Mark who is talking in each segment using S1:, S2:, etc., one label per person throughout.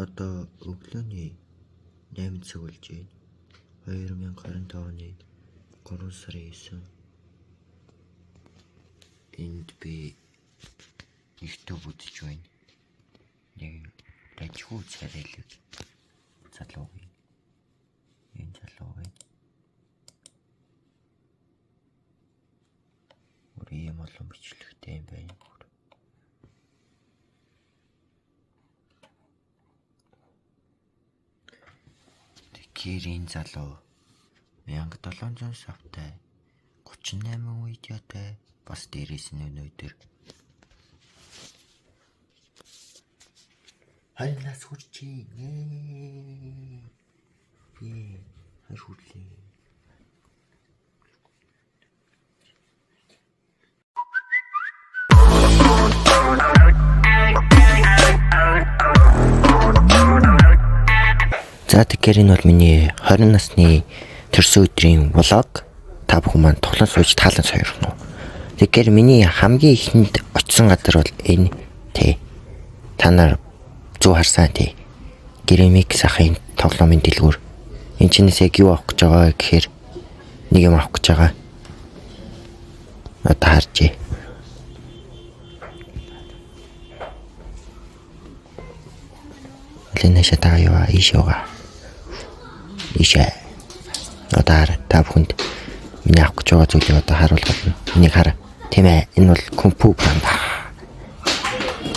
S1: Одоо өглөөний 8 цаг болж байна. 2025 оны 3 сарын 9. Энд би YouTube үзэж байна. Нэг дажгүй царайлаг залуугийн. Энэ залуу байна. Өөр ийм олон бичлэгтэй юм байна. Бүр. Тэгэхээр энэ залуу 1700 sub-тай 38 видеотой бас дээрээс нь өнөөдөр 20 нас хүрчээ. Ээ. 20 хүрлээ. За тэгэхээр энэ бол миний 20 насны төрсөн өдрийн vlog. Та бүхэн маань тоглон сууж таалан сойрхно. Тэгэхээр миний хамгийн ихэнд очисон газар бол энэ тэ. Та нар зөв харсан тий. Геремик сахын тоглоомын дэлгүүр. Энэ чинээс яг юу авах гэж байгаа гэхээр нэг юм авах гэж байгаа. Одоо харжээ. Алина шатаа яваа ийш яваа. Ийшээ. Одоо хар та бүхэнд миний авах гэж байгаа зүйлийг одоо харуулах болно. Энийг хар. Тийм ээ. Энэ бол Kung Fu Panda.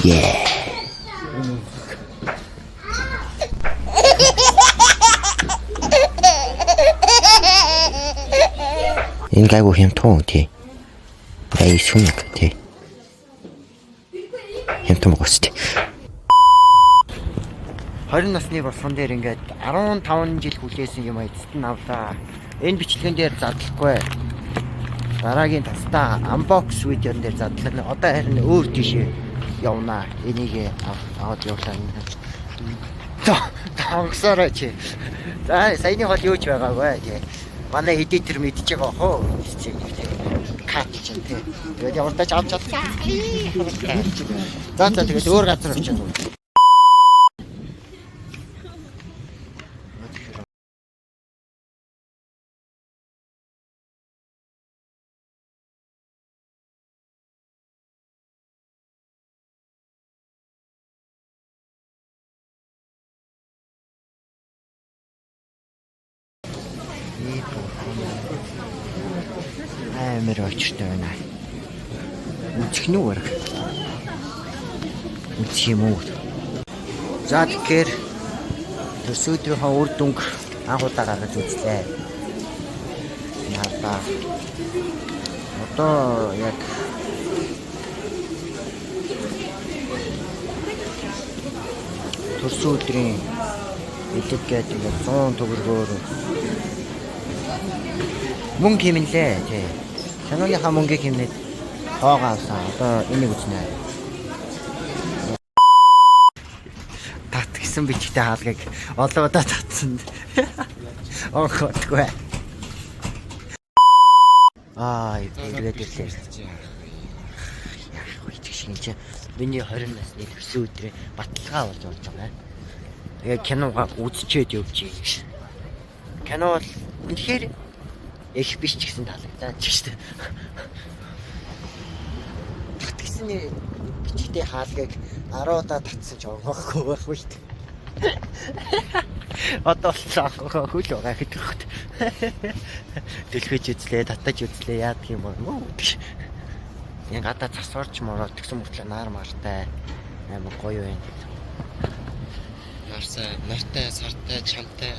S1: Yeah. Энэ гайгүй хямдхан тий. Ай сүнэг тий. Хямдхан байгаа шүү дээ. 20 насны болсон дээр ингээд 15 жил хүлээсэн юм эцэст нь авлаа. Энэ бичлэгэн дээр задлахгүй. Дараагийн тастаа unbox видеон дээр задлана. Одоо харин өөр тийшээ явнаа. Энийг аваад явлаа. Тонгосороо чи. За саяны хол юу ч байгаагүй тий. Манай editor мэдчихэж байгаа хоо гэж тий. Cut чинь тий. Тэгээд ямар тач авч чадсан. За за тэгээд өөр газар очиод. Амар очиртай байна. Үзэх нь үү бараг. Үзэх юм уу? За тэгэхээр төрсөн өдрийнхөө үр дүнг анх удаа гаргаж үзлээ. Надаа одоо яг төрсөн өдрийн элэг гэдэг ингээд 100 төгрөгөөр мөнгө хэмнэлээ тий. Киноныхаа мөнгийг хэмнээд тоогоо авсан. Одоо энийг үзнэ. Тат гэсэн бичгтэй хаалгыг олон удаа татсан. Онхотгүй. Аа, эргээд ирлээ. Яах вэ гэх шиг чи миний 20 насны төрсөн өдрөө баталгаа болж болж байгаа. Тэгээ киногаа үзчихэд явж гэж. Кино бол үнэхээр их биш ч гэсэн таалагдаа ч шүү дээ. Татгсан бичгтэй хаалгыг 10 удаа татсан ч онгоохгүй байх үү шүү дээ. Одоо бол онгоогүй л байгаа гэдэг хөт. Дэлхэж үзлээ, татаж үзлээ, яадаг юм бэ? Энэ гадаа цас орж мороод тэгсэн мөртлөө нар мартай амар гоё байна.
S2: Нарсаа, нартай, сартай, чамтай.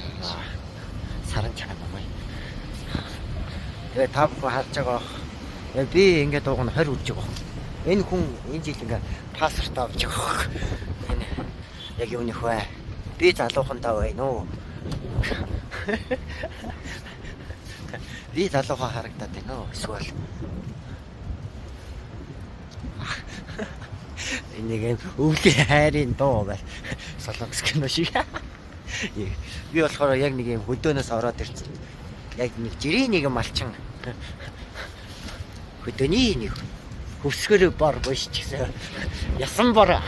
S1: Саран чам юм аа. Тэгээ та бүхэн харж байгаа бох. Би ингээд уг нь 20 үрж байгаа. Энэ хүн энэ жил ингээд паспорт авч байгаа бох. Энэ яг юу нөх вэ? Би залуухандаа байна уу? Би залуухан харагдаад байна уу? Эсвэл энийг юм өвлийн хайрын дуу байл. Солонгос кино шиг. Би болохоор яг нэг юм хөдөөнөөс ороод ирсэн. Яг нэг жирийн нэг малчин хөдөөний нэг хөвсгөр бор биш ч гэсэн ясан бор.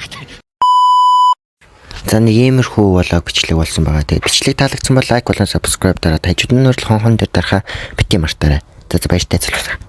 S1: За, нэг иймэрхүү vlog бичлэг болсон байгаа. Тэгээд бичлэг таалагдсан бол like болон subscribe дараад, хажууд нь хонхон дээр дарахаа битгий мартаарай. За, баяртай, залуусаа.